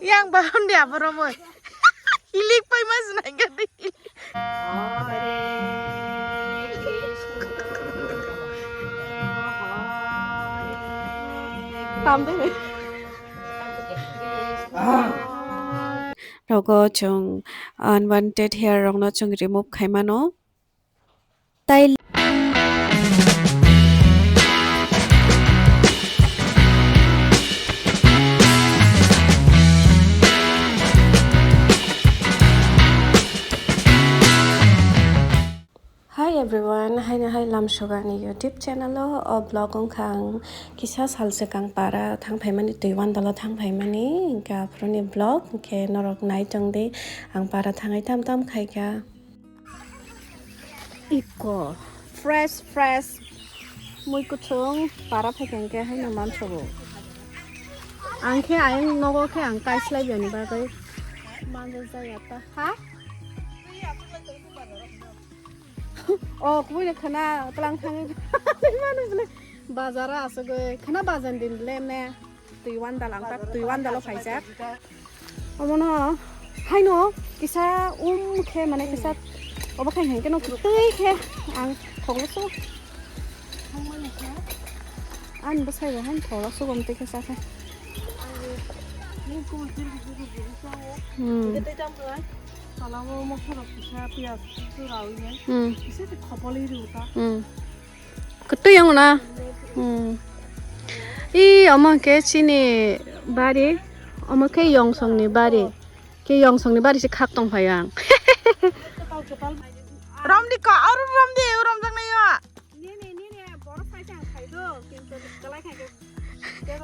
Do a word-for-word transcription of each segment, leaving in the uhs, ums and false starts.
Yang baham dia boromoi. Hilik pai mas nai gadi. Tam de. Rogo chwng unwanted hair rokno chwng remove khai mano. Tai Hi everyone, haino hai Lamsogani YouTube channel o, o vlog wngkha ang kisa sal swkang para thang phaimani, twi wandalo thang phaimani, hwnkhe aphuruni vlog, hwnkhe norok nai tongdi ang para thangai tam tam khaikha. Iko fresh fresh mui kuchung para phaikha hwnkhe haino mansogo. Ang khe ayang nogo khe ang kaislai bini bagwi manjak jaya ta. Ha? O kubui no khana tlang thang. Manu bole bazar asugwi khana bazar din le ne. Twi wandal ang tak twi wandalo phaijak. Omono haino kisa um khe mane kisa obo khai hai keno twi khe ang thoglo su. Ani bwsai bo han thoglo su gom twi khe sa khe. Hmm. Salamo mosoro kisa piyaj su rawi ne. Hmm. Kisa khopoli ru ta. Hmm. Kwtwi wng na. Hmm. I omo khe chini bari, omo khe yongsongni bari. Khe yongsongni bari se khak tong phai ang. Romdi ko, aro romdi, romjaknai yo.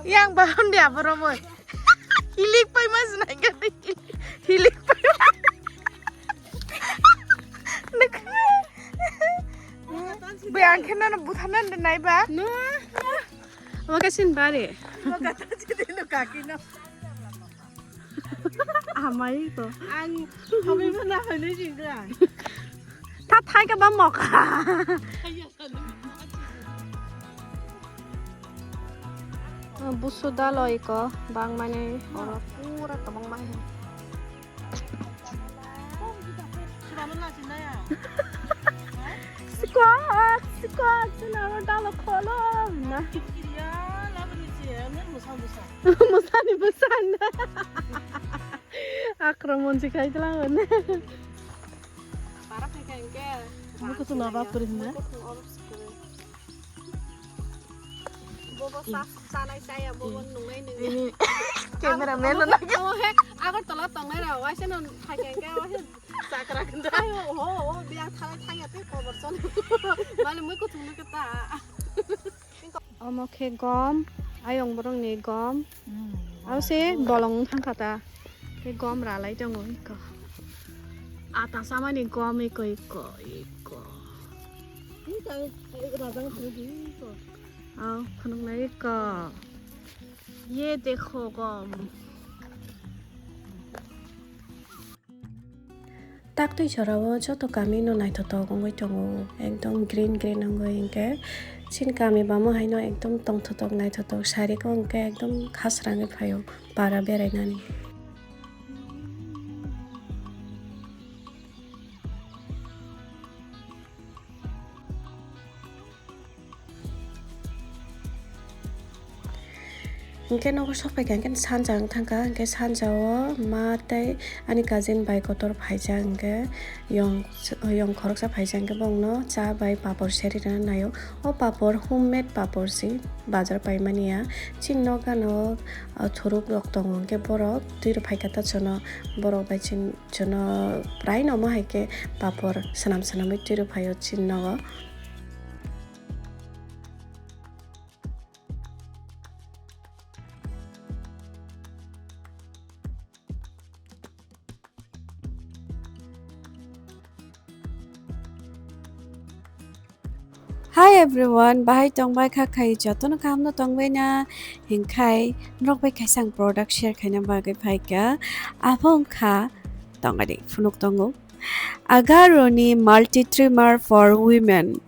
Yang baham dia boromoi. Hilik pai mas nai gadi. Hilik pai. Bai ang khe nono butharna nai ba. No. Omo khe sin bari. Amai ko. Ang kami mana hanu jingga. Ta thai ka ba mok. Busu dalo iko bang mane oro pura tabang mane. Squat, squat, sila oro dalo kholo na. Musani busan. Akromon si khai tlang ne. Para khai khai ke. Buku tu nabak kuri na. Bobo sa sanai saya bobo nungai nungai. Camera man no lagi. Oh he, agar tola tongnai ra, waisa no khai khai ke waisa. Sakra kenda. Ayo, ho, ho, biang thalai thangya te kobor son. Mali mui kuthung nuketa. Omo khe gom, ayong borokni gom. Abo se bolong thangkha ta. Khe gom ralai tongo iko. Ata samani gom iko, iko, iko. Iko, iko, rajang thangkha iko. Aw, phunuknai iko. Ye dekho gom. Taktwi jorao joto kami no naithotok wngwi tongo, ekdom green green wngwi, hinkhe chini kami bamo haino ekdom tongthotok naithotok, sariko hinkhe ekdom khasrangwi phaio para berainani. Hinkhe nogo sokphaikha hinkhe sanja wng thangkha, hinkhe sanjao ma tei ani cousin bai kotor phaijak, hinkhe yong, yong khoroksa phaijak, hinkhe bongno cha bai papor seri rwna naio. O papor homemade papor si, bazar paimani ya. Chini nokgano, ah, thuruk rok tongo, hinkhe borok twi rw phaikha ta chono, borok bai chini, chono prai no omo hai khe papor swnam swnamwi twi rw phaio chini nogo. Hi everyone, bahai tongbai kha khai jotono kaham no tongbai na, hinkhai norok bai kaisa ang product share khaina bagwi phaikha, abo wngkha tongadi phunuk tongo. Agaroni multi trimmer for women.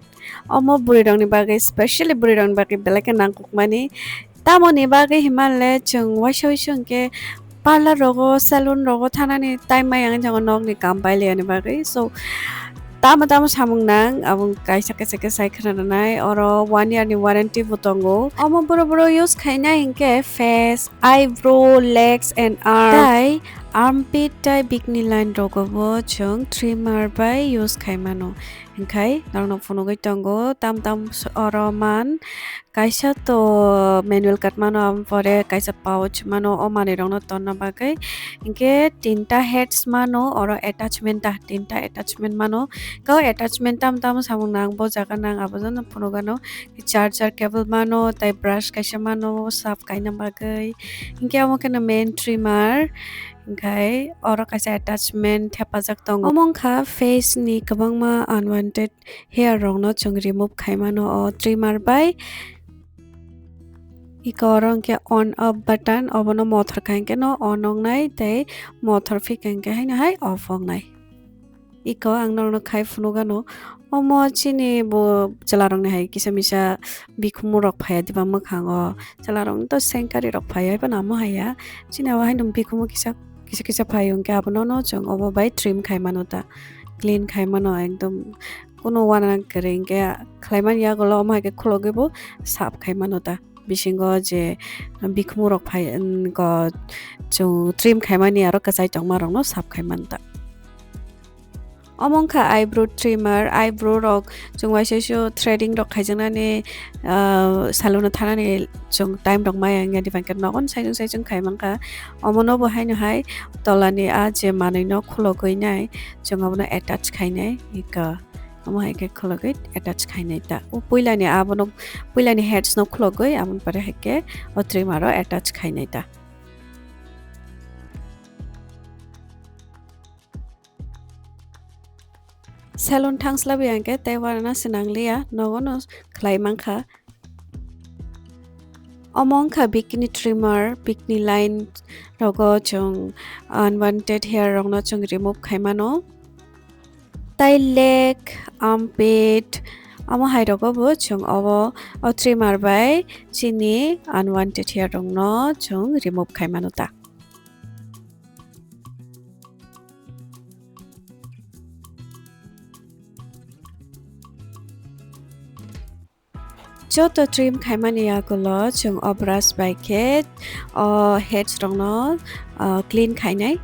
Omo bwrwi rokni bagwi, specially bwrwi rokni bagwi belai khe nangkukmani. Tamoni bagwi himanle chwng waisa waisa hwnkhe parlour rogo, salon rogo thanani time maya wngwi thango nokni kam pailiyani bagwi. So, tamo tamo samung nang, abong kaisa kaisa khe sai khna rwnai. Oro one year ni warranty bo tongo. Omo boro boro use khainai hinkhe face, eyebrow, legs and arm, tai armpit tai bikini line rogo bo chwng trimmer bai use khai mano. Hinkhe norokno phunugwi tongo, tam tam s-, oro man. Kaisa to manual cut mano, aboni pore kaisa pouch mano, o manwi rokno tonna bagwi. Hinkhe tinta heads mano, oro attachment ta, tinta attachment mano. Kau attachment tam tam samung nang, bo jaga nang, abo jano phunukgano. Charger cable mano, tai brush kaisa mano, sap kaina bagwi. Hinkhe omo kheno main trimmer, hinkhe oro kaisa attachment thepajak tongo. Omo wngkha face ni kwbangma unwanted hair rokno chwng remove khai mano o trimmer bai. Eko oro hwnkhe on off button, obono mothor khai hwnkhe no on wngnai tei mothor phikha hwnkhe haino hai off wngnai. Eko ang norokno khai phunukgano, omo chini bo chwlarokni hai kisa misa bikhumu rok phaiya diba mwkhango, chwlarokni to sengkari rok phaiya, haiphano amo haiya, chini abo haino bikhumu kisa kisa kisa phai hwnkhe abono no chwng obo bai trim khai mano ta, clean khai mano ekdom. Kunu uanang kwrwi hinkhe khlaimani yagulo omo hai khe khulogwi bo sap khai mano ta. Bisingo je bikhumu rok phai, um, go chwng trim khaimani aro kwchai tongma rokno sap khai mano ta. Omo wngkha eyebrow trimmer, eyebrow rok chwng waisa waisa threading rok khaijaknani, ah, salon o thanani chwng time rok maya wngya diba hinkhe nogo saichung saichung khai mankha. Omono bo haino hai tolani a je manwi no khulogwi nai chwng abono attach khainai eka. Omo hai khe khulogwi attach khainai ta. O puilani abono, puilani heads no khulogwi, aboni pore hai khe o trimmer o attach khainai ta. Salon thangslabi hwnkhe tei uanana swnangliya, nogo no khlai mankha. Omo wngkha bikini trimmer, bikini line rogo chwng unwanted hair rokno chwng remove khai mano. Tai leg, armpit, omo hai rogo bo chwng obo o trimmer bai chini unwanted hair rokno chwng remove khai mano ta. Joto trim khaimani yagulo chwng o brush bai khe o heads rokno, ah, clean khainai.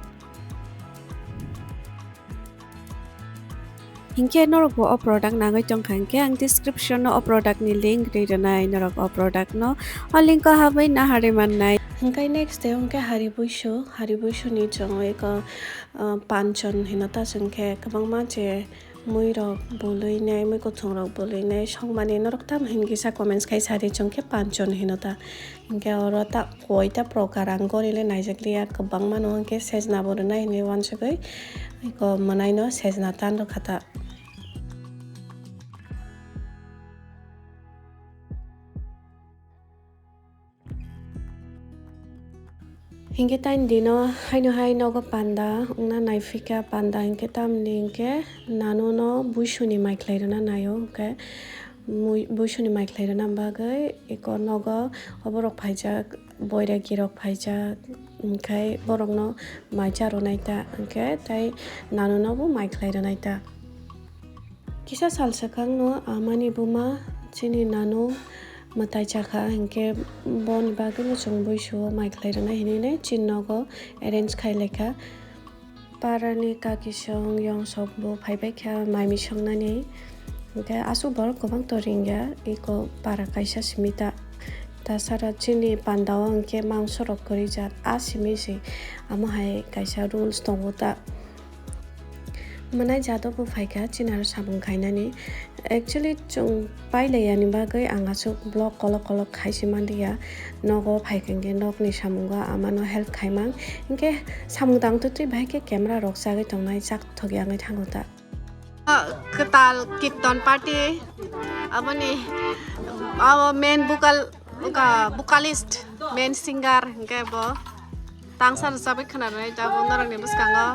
Hinkhe norokbo o product nangwi tongkha hinkhe ang description o o product ni link rwi rwnai, norok o product no o link o habwi naharwi mannai. Hinkhe next day hinkhe hari buisu, hari buisu ni chwng eko, ah, panchon hino ta chwng khe kwbangma je mui rok bului nai, mui kuthung rok bului nai songmani norok tamo hin kisa comments khai sadi chwng khe panchon hino ta. Hinkhe oro ta koi ta prokar ang gori le naijakliya, kwbangma no hinkhe sejna bo rwnai hinwi uansugwi eko mwnai no sejna tan rwkha ta. Hinkhe taini dino haino hai nogo panda wngna naiphikha, panda hinkhe tamni hinkhe nano no buisuni mai khlai rwna naio, hinkhe mui-, buisuni mai khlai rwna bagwi eko nogo oborok phaijak, boiragi rok phaijak, hinkhe borokno mai cha rwnai ta, hinkhe tai nano no bo mai khlai rwnai ta. Kisa sal swkangno amani buma chini nano mwtai chakha, hinkhe boni bagwino chwng buisuo mai khlai rwna hinwi chini nogo arrange khai laikha. Parani kakisong yongsok bo phaibaikha mai misongnani, hinkhe aswk borok kwbang to ringya, eko para kaisa simi ta. Tasara chini pandao hinkhe mangso rok kwrwi jat a simi se, amo hai kaisa rules tongo ta. Mwnai jado bo phaikha chini aro samung khainani. Actually, chwng pailai yani bagwi ang aswk vlog kolok kolok khai se manliya. Nogo phaikha hinkhe nokni samungo amano help khaimang. Hinkhe samung tang twi twi bahai khe camera rok chagwi tongnai, chak thok yangwi thango ta. Kwtal kirtan party, aboni abo main vocal, wngkha vocalist, main singer, hinkhe bo tangsa rwchapwi khwnarwnai tabuk norokni bwskango.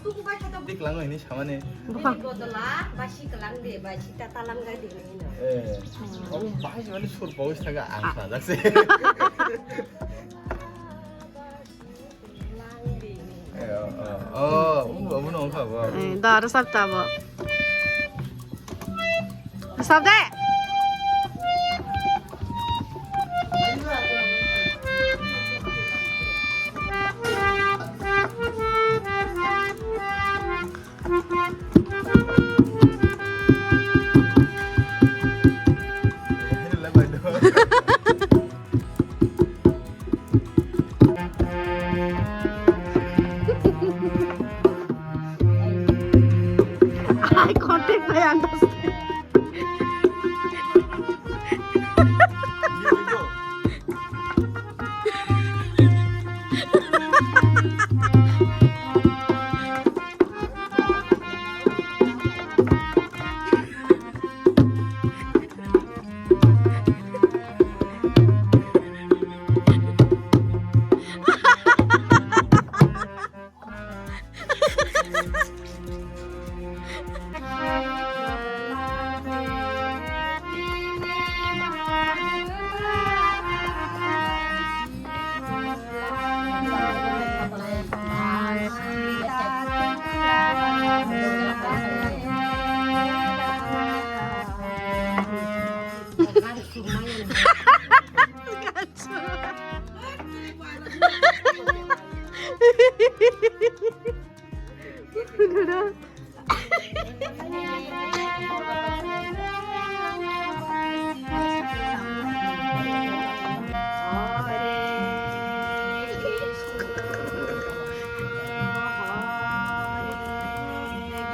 Dik lango hini samani. Bini bodola basi kelang de, basi tata langga de hino. Eh. Oh, bahai mani sur pawis thaga ang sajak se. Lang de. Eh, oh, oh, oh, abo no kha bo. Eh, da resap ta bo. Resap de. Eye contact, I understand.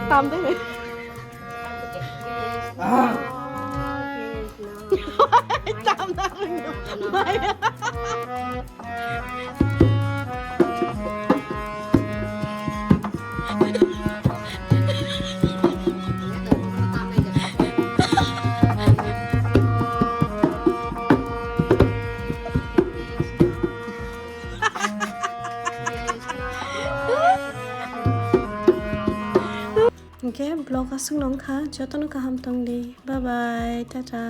Tam de. Tam na. Hingke vlog aswk nong kha, jotono kaham tong di. Bye bye, tata.